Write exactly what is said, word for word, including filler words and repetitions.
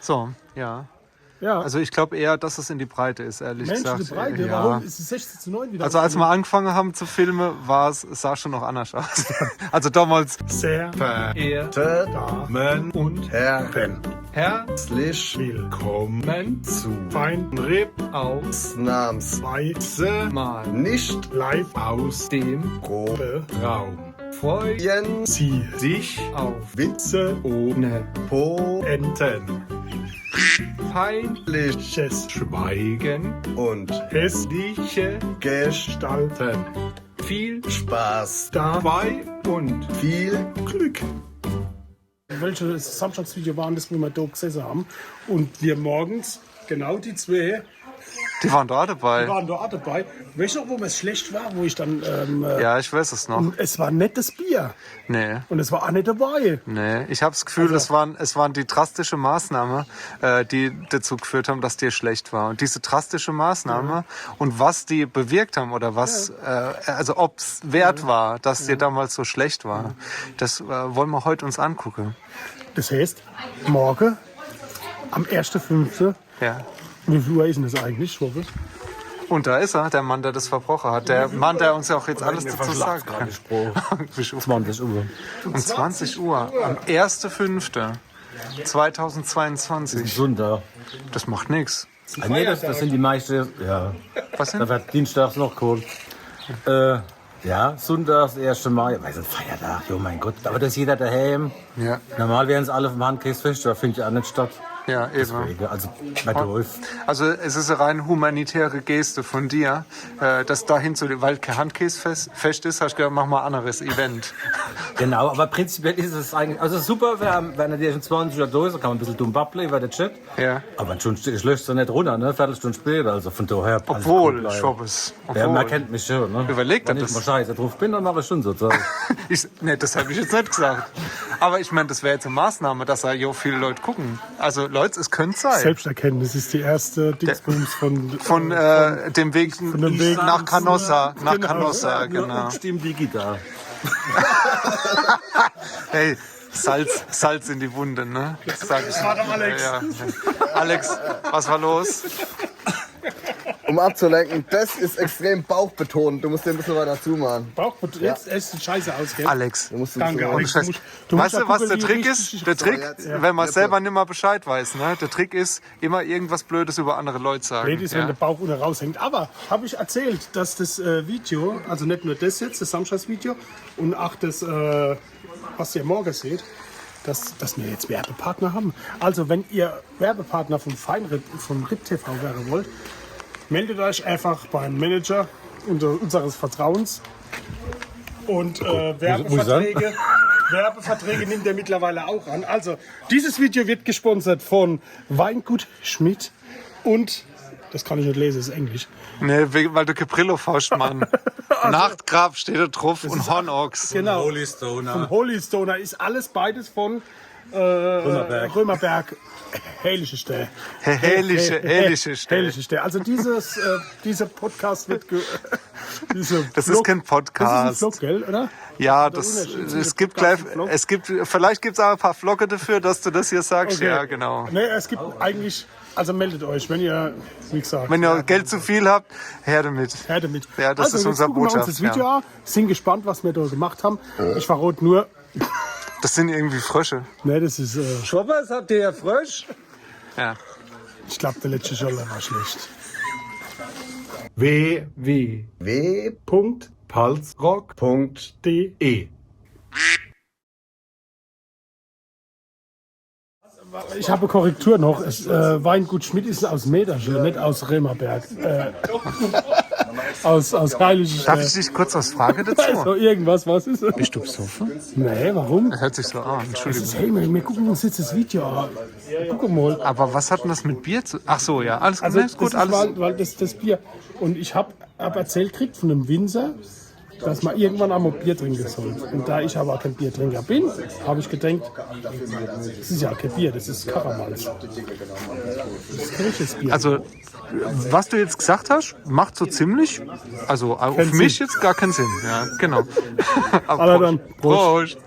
So, ja. Ja. Also ich glaube eher, dass es in die Breite ist, ehrlich Mensch, gesagt. In die Breite? Ja. Warum ist es sechzehn zu neun wieder? Also als wir angefangen haben zu filmen, war es, sah schon noch anders aus. Also damals. Sehr verehrte Damen und Herren, herzlich willkommen zu Feinripp ausnahmsweise mal nicht live aus dem Proberaum. Freuen Sie sich auf Witze ohne Pointen, peinliches Schweigen und hässliche Gestalten. Viel Spaß dabei und viel Glück. Welches Samstagsvideo war das, wo wir da gesessen haben und wir morgens, genau die zwei, die waren da auch dabei. Die waren da auch dabei. Weißt du noch, wo mir schlecht war, wo ich dann. Ähm, äh, ja, ich weiß es noch. Und es war nicht das Bier. Nee. Und es war auch nicht der Wein. Nee, ich habe das Gefühl, also, es waren, es waren die drastischen Maßnahmen, äh, die dazu geführt haben, dass dir schlecht war. Und diese drastischen Maßnahmen und was die bewirkt haben oder was, äh, also ob es wert war, dass dir damals so schlecht war, das, äh, wollen wir heute uns angucken. Das heißt, morgen am ersten fünften. Ja. Wie viel Uhr ist denn das eigentlich, Schwurbel? Und da ist er, der Mann, der das verbrochen hat. Der Mann, der uns ja auch jetzt alles dazu sagen kann. Zwanzig Uhr. Um zwanzig Uhr am ersten fünften zweitausendzweiundzwanzig. Sonntag. Das macht nichts. Ah, nee, das, das sind die meisten, ja. Was denn? Da wird dienstags noch geholt. Äh, ja, Sonntag, erster Mai, weil es ein Feiertag, jo, mein Gott. Aber da ist jeder daheim. Ja. Normal wären sie alle vom Handkäsefest, da findet ja auch nicht statt. Ja, eben. Deswegen, also, bei Dolf. Also, es ist eine rein humanitäre Geste von dir, äh, das dahin zu, weil kein Handkäsefest Fest ist, hast du gedacht, mach mal ein anderes Event. Genau, aber prinzipiell ist es eigentlich, also super, wenn, wenn er dir schon zwanzig Uhr da ist, kann man ein bisschen dumm babbeln über den Chat. Ja. Aber schon st- löscht er nicht runter, ne? Viertelstunde später, also von daher. Alles gut, Leute. Obwohl, Schwurbel. Ja, man kennt mich schon, ne? Überleg dir das. Wenn ich mal scheiße drauf bin, dann mache ich schon so Zeug. Ich, nee, das habe ich jetzt nicht gesagt. Aber ich meine, das wäre jetzt eine Maßnahme, dass da jo viele Leute gucken. Also, Leute, es könnte sein. Selbsterkenntnis ist die erste Dingsbums von, von, äh, äh, dem Weg von dem Weg nach Canossa. Nach Canossa, genau. Nur und stimm digital. Hey, Salz, Salz in die Wunde, ne? Sag ich. Das war doch Alex. Ja, ja. Alex, was war los? Um abzulenken, das ist extrem bauchbetont. Du musst den ein bisschen weiter zumachen. Bauchbetont? Ja. Jetzt ist die Scheiße aus, gell? Alex. Du musst ein bisschen weiter. Danke, Alex. Du musst, du musst ja gucken, wie richtig ich. Weißt du, was der Trick ist? Der Trick, jetzt, wenn man selber nimmer Bescheid weiß, ne? Der Trick ist, immer irgendwas Blödes über andere Leute sagen. Blöd ist, wenn der Bauch unten raushängt. Aber habe ich erzählt, dass das, äh, Video, also nicht nur das jetzt, das Samstagsvideo und auch das, äh, was ihr morgen seht, dass, dass wir jetzt Werbepartner haben. Also wenn ihr Werbepartner von Feinripp, von Ripp T V werden wollt, meldet euch einfach beim Manager unter, unseres Vertrauens. Und, äh, Werbeverträge, Werbeverträge nimmt er mittlerweile auch an. Also, dieses Video wird gesponsert von Weingut Schmidt und, das kann ich nicht lesen, ist Englisch. Nee, we- weil du Caprillo faust, Mann. Nachtgraf steht da drauf und Hornochs. Genau. Holy Stoner. Von Holy Stoner ist alles beides von, äh, Römerberg. Römerberg. Hellische Stelle. He- Hellische, He- He- Hellische Stelle. Hellische Stelle. Also dieses, äh, dieser Podcast wird ge- diese Das ist Vlog- kein Podcast. Das ist ein Vlog, gell, oder? Ja, das, es gibt gleich, es gibt, vielleicht gibt's auch ein paar Vlogge dafür, dass du das hier sagst. Okay. Ja, genau. Nee, es gibt eigentlich, also meldet euch, wenn ihr, wie gesagt, wenn ihr Geld zu viel habt, her damit. Her damit. Ja, das ist unsere Botschaft. Also, jetzt gucken wir uns das Video an, sind gespannt, was wir da gemacht haben. Ich verrate nur, das sind irgendwie Frösche. Nee, das ist, äh, Schwurbel, habt ihr ja Frösche? Ja. Ich glaube, der letzte Scholle war schlecht. W W W Punkt palzrock Punkt D E. Ich habe Korrektur noch. Es, äh, Weingut Schmidt ist aus Mäderche, nicht aus Römerberg. Äh, aus, aus Heiligstadt. Darf ich dich kurz was fragen dazu? Also irgendwas, was ist? Bist du besoffen? Nee, warum? Das hört sich so an, Entschuldigung. Es ist, hey, wir, wir gucken uns jetzt das Video an. Guck mal. Aber was hat denn das mit Bier zu... Ach so, ja, alles gut. Also, nee, ist gut, alles. Weil, weil das, das Bier. Und ich habe hab erzählt kriegt von einem Winzer, dass man irgendwann einmal Bier trinken soll. Und da ich aber kein Biertrinker bin, habe ich gedacht, das ist ja kein Bier, das ist Karamalz. Das ist kein richtiges Bier. Also, was du jetzt gesagt hast, macht so ziemlich, also auf mich jetzt gar keinen Sinn. Ja, genau. Aber dann, Prost. Prost.